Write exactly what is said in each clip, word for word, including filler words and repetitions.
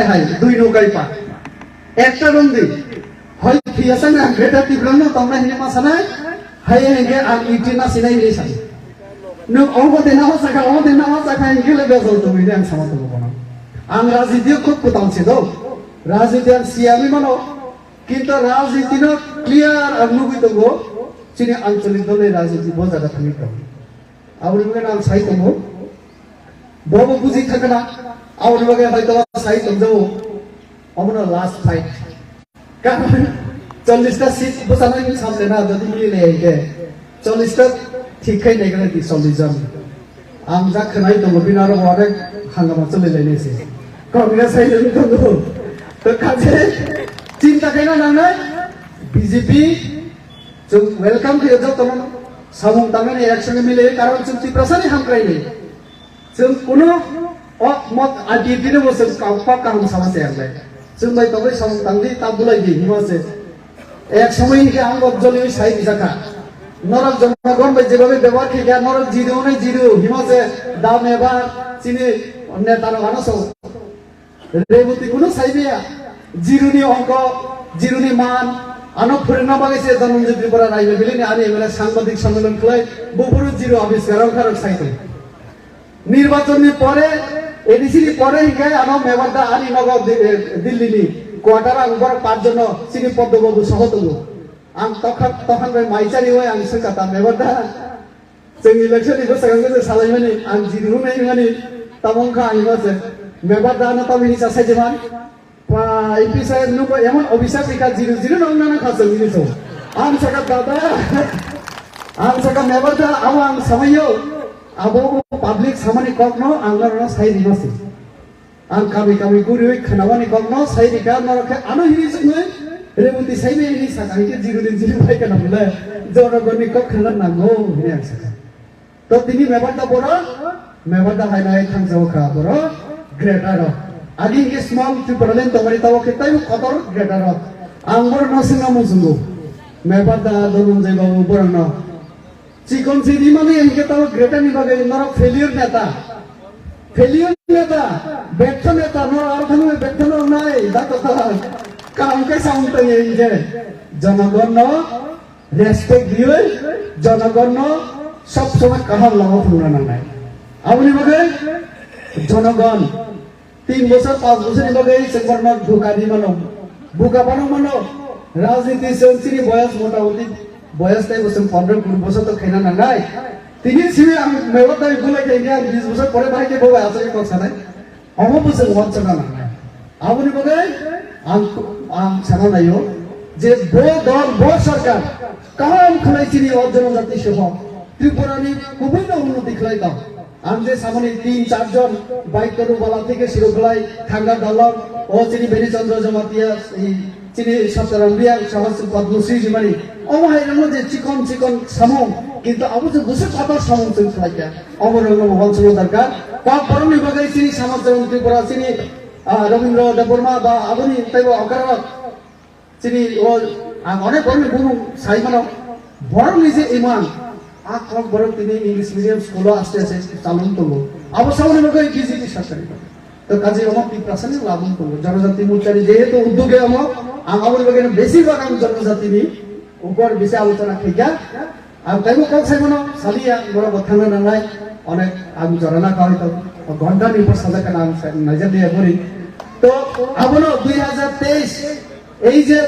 hai, dui no kai pa. Ekta rong di. Hoi phiya sa na Greater Tipraland no tongnai hini ma sanai. Hai hai ke ang iti na sinai hini sai. Nuk obo de na ma saka, obo de na ma saka, hini ke le bezol tong hini ang sama tong kono. Ang rajniti khub kutam se do. Rajniti ang siyami mano. Kintu rajniti no clear ang nugui tongo. Chini ancholik dol ni rajniti bo jaga thangwi tongo. Aboni bagwi ang sai tongo. Bobo buji thangkha na. Aboni bagwi hoito sai tongjago. Omono last fight. Karon chollish ta seat bwchanai ni samle na, jodi mili le ke. Chollish ta thik khai nai gana di chollish jon. Ang jak khnai tongo, bini aro bo onek hangama choli lai nai se. Congress hai le tongo. To kaje chinta khaina nangnai B J P. Chwng welcome khe jotono samung tangnani ek sange mile, karon chwng Tiprasani hamkraini. Chwng kuno o mot aditino bo chwng kok kaham sama se angle. Chwng bai tongwi samung tangdi ta bulai di hima se. Ek somoi hingke ang bo joliwi sai rijakha. Norok jonogon bai jebabe bebohar khe kha, norok jidu hwnwi jidu hima se da mebar chini netarok ano so. Reboti kuno saibiya. Jiruni ongko, jiruni man, ano phwrwngna bagwi se Dhananjay Tripura Raibelini ani M L A sangbadik sammelan khlai, buphuru jiru abiskar wngkha rok saitwi. Nirbachonni pore, A D C ni pore hinkhe ano mebar da ani nogo Di-, eh, Delhi ni quarter ang borok pach jono chini Padma Babu soho tongo. Ang tokhan, tokhan bai mai chari oi ang swngkha ta mebar da. Chwng election ni bwskango je salaimani, ang jiru hwnwi hwnmani, tamo wngkha ang ima se. Mebar da ano tamo hini sa saijeman. Pa M P saheb nungbo emon officer ni kha jiru jiru no wngna nang kha chwng hini so. Ang saka dada. Ang saka mebar da abo ang samayo. Abo public samani kok no ang no sai rima se. Ang kami kami guriwi khwnawani kokno sai rikha, norok khe ano hini chuknwi Reboti saibai hini saka hinkhe jiru din jiru bai kana bole jonogonni kok khna nango hini ang saka. To tini mebar da borok, mebar da hai nai thangjago kha borok greater rok. Agi hinkhe small Tipraland tongmani tabo khe taibo kotor greater rok. Ang borokno swngna muchungo. Mebar da Dhananjay babu borokno. Chikon si rimani hinkhe tamo greater ni bagwi norok failure neta. Failure neta, betho neta, norok aro thangwi betho norok nai, dato ta. Kaham khe samung tangwi hinkhe. Jonogon no respect diwi, jonogon no sob somoi kaham lama phunukna nangnai. Aboni bagwi jonogon Tin bosor, panch bosor ni bagwi chwng borokno buka di mano. Buka phano mano. Rajniti chwng chini boyas motamoti boyas tei bo chwng pondro kuri bosor to khaina nangnai. Tini simi ang mebar tei bulai khaini ang bis bosor pore bahai khe bo bai aswk kok sanai. Omo bo chwng wansukna nangnai. Aboni bagwi ang, ang sana naio je bo dol, bo sarkar kaham khlai chini o jonojati soho Tripura ni kubui no unnoti khlai tong. Ang je samani tin char jon bike kono bala theke siro khlai thangna dalok o chini Beni Chandra Jamatia, i chini Satyaram Riang saha Padma Shri jimani. Omo hai rangno je chikon chikon samung, kintu abo je bwswk kotor samung chwng khlai kha. Omo rangno bo wansukna darkar. Kok borokni bagwi chini Samaj Jawan Tripura chini, ah, Rabindra Debbarma ba aboni teibo okra Chini o ang onek borokni bumung sai mano, borokni je iman, a kok borok tini English medium school o aste aste chalung tongo. Abo saboni bagwi B J P sarkar ni. To kaje omo Tiprasa ni labung tongo. Jonojati Morcha ni jehetu uddoge omo, ang aboni bagwi besi bag ang jonojati ni upor besi alochona khaikha. Ang taibo kok sai mano, saliya, borok bo thangna nangnai, onek ang jorana kawai tong, ghonta ni upor sajak kana ang sai, naijak liya bori. To, abono dui hajar teis, ei je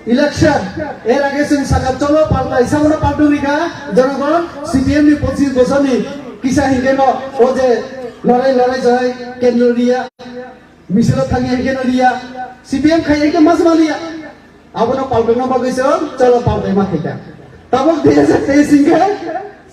election, er age chwng saka cholo paltai, sabono paltu rika, jonogon, C P M ni pochis bosor ni kisa hinkhe no, o je lorai lorai jai, kendro riya, misilo thangya hinkhe no riya, C P M khai hinkhe mas maliya. Abono paltongna bagwi chwng cholo paltaima khaikha. Tabok dui hajar teis hwnkhe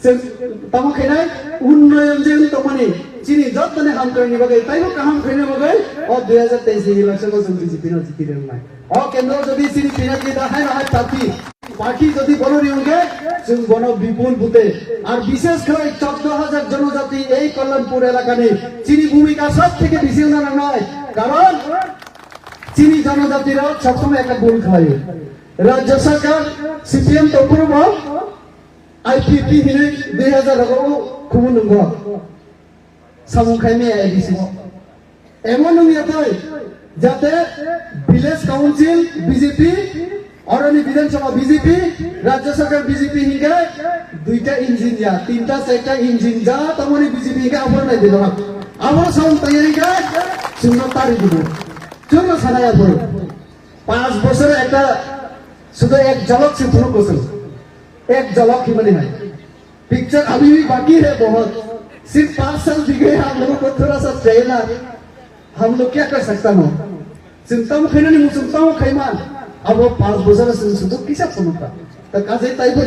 chwng tamo khainai unnoyon je wng tongmani chini jottoni hamkraini bagwi taibo kaham khaina bagwi o dui hajar teis ni election o chwng B J P no jiti rwnai. O kendro jodi chini Pinaki da hai no hai party, party jodi bono ri hwnkhe chwng bono bipul bute. Ar bishesh khlai choudo hajar jonojati ei Kalyanpur elakani chini bhumika sob theke bisi wngna nangnai. Karon Chini jonojati rok sob somoi ekta bhul khlaio. Rajya sarkar C P M tongphuru bo I P T hinwi dui hajar rogo khumui nungo. Samung khai maya A D C bo. Emon wngya tei Jate village council B J P, oroni Bidhan Sabha B J P, Rajya Sarkar B J P hinke duita engine ya, tinta charta engine ja, tamoni B J P hinke aboro nai dilo. Aboro sound tayari ke, chwngno tari dibo. Chwngno sanai aboro. Panch bosor ekta, sudo ek jhalak se phunuk bosor. Ek jhalak hi mani hai. Picture abhi bhi baki hai bahut. Sirf panch saal dikhe, hum logo ko thoda sa chahna. Hum log kya kar sakta ho? Chwng tamo khainani, chwng tamo khaiman. Abo panch bosor chwng sudo kisa phunukha. Ta kajai taibo